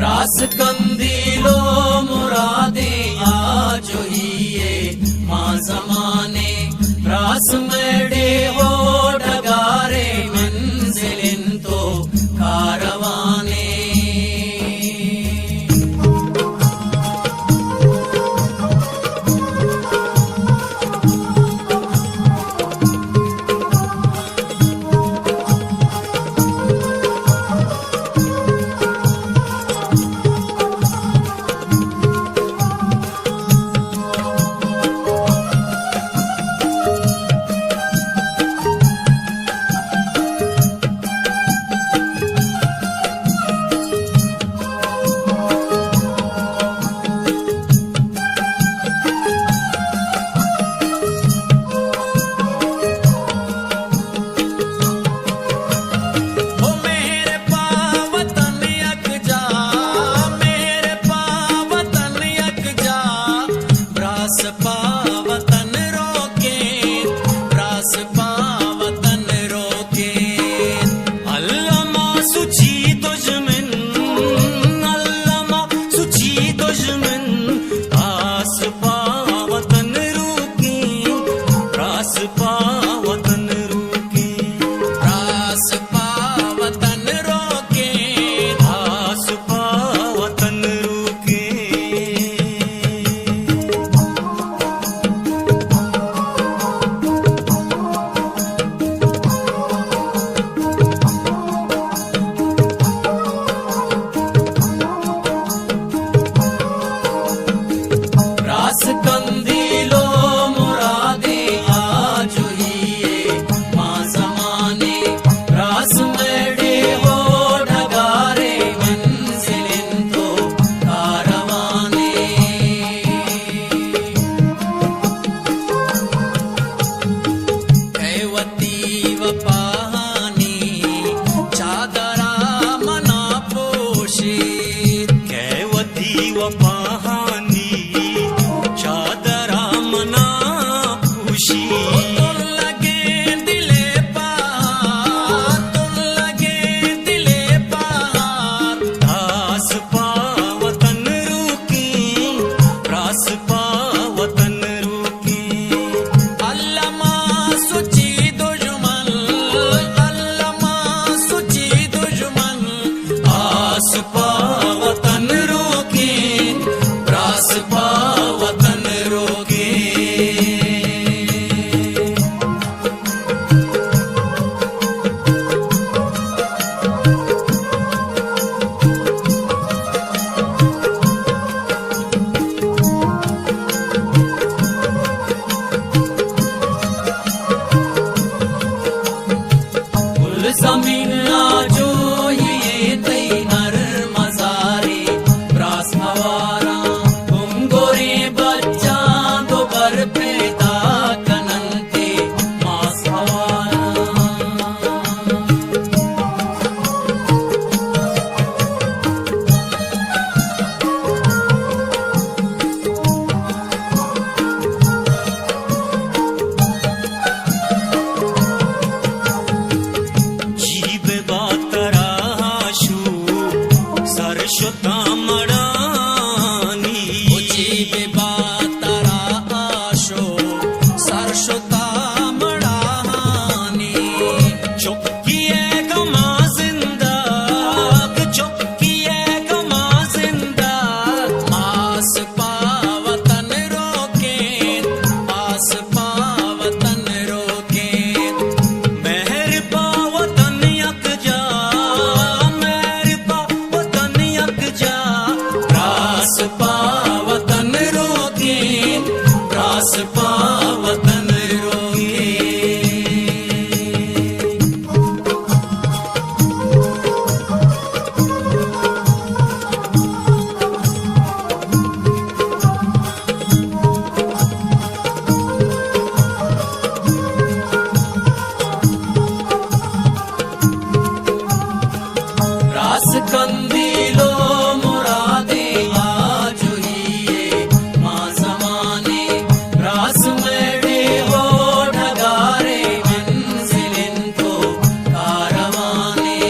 راس قندیل و مرادیں آجوئی ءِ ماں زمانے، راس میڑے ہو ڈگارے منزل انت و کاروانے۔ او مہر پا وطن یک جا، مہر پا وطن یک جا، براس پا وطن روکیں، براس پا وطن روکیں۔ الما سوچی دژمن، الما سوچی دژمن، براس پا وطن روکیں، براس پا وطن روکیں۔ راس پا وطن روکیں، راس پا وطن روکیں۔ راس قندیل و مرادیں آجوئی ءِ ماں زمانے، راس میڑے ہو ڈگارے منزل انت و کاروانے۔ اے وتی وپاہانی چادرا منا پوشیت، کہ وتی وپاہانی چادرا منا پوشیت۔ تلگیں دلے پہار، تلگیں دلے پہار، راس پا وطن روکیں، راس پا وطن روکیں۔ الما سوچی دژمن، الما سوچی دژمن، آس پا وطن روکیں، راس پا وطن روکیں۔ گلزمین آجوئی ءِ تئی نرم زاریں براس ہواراں، گنگوریں بچاں دوبر پیدا کننت۔ جی ببا ترا آشو سر شتاں مڑانی۔ او جی ببا ترا آشو سر شتاں مڑانی۔ چکی ءِ گما زندگ، چکی ءِ گما زندگ، آس پا وطن روکیں، آس پا وطن روکیں۔ مہر پا وطن یک جا، مہر پا وطن یک جا، راس پا وطن روکیں، راس پا وطن روکیں۔ راس قندیل و مرادیں آجوئی ءِ ماں زمانے، راس میڑے ہو ڈگارے منزل انت و کاروانے۔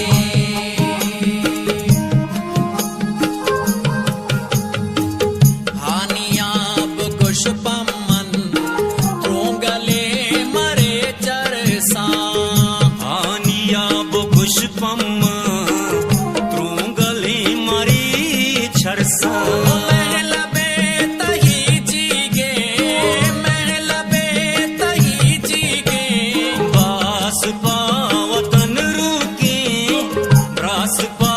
ترونگلیں مری چرساں۔ محل بے تئی جیگے، محل بے تئی جیگے۔ باس پا وطن روکیں، براس پا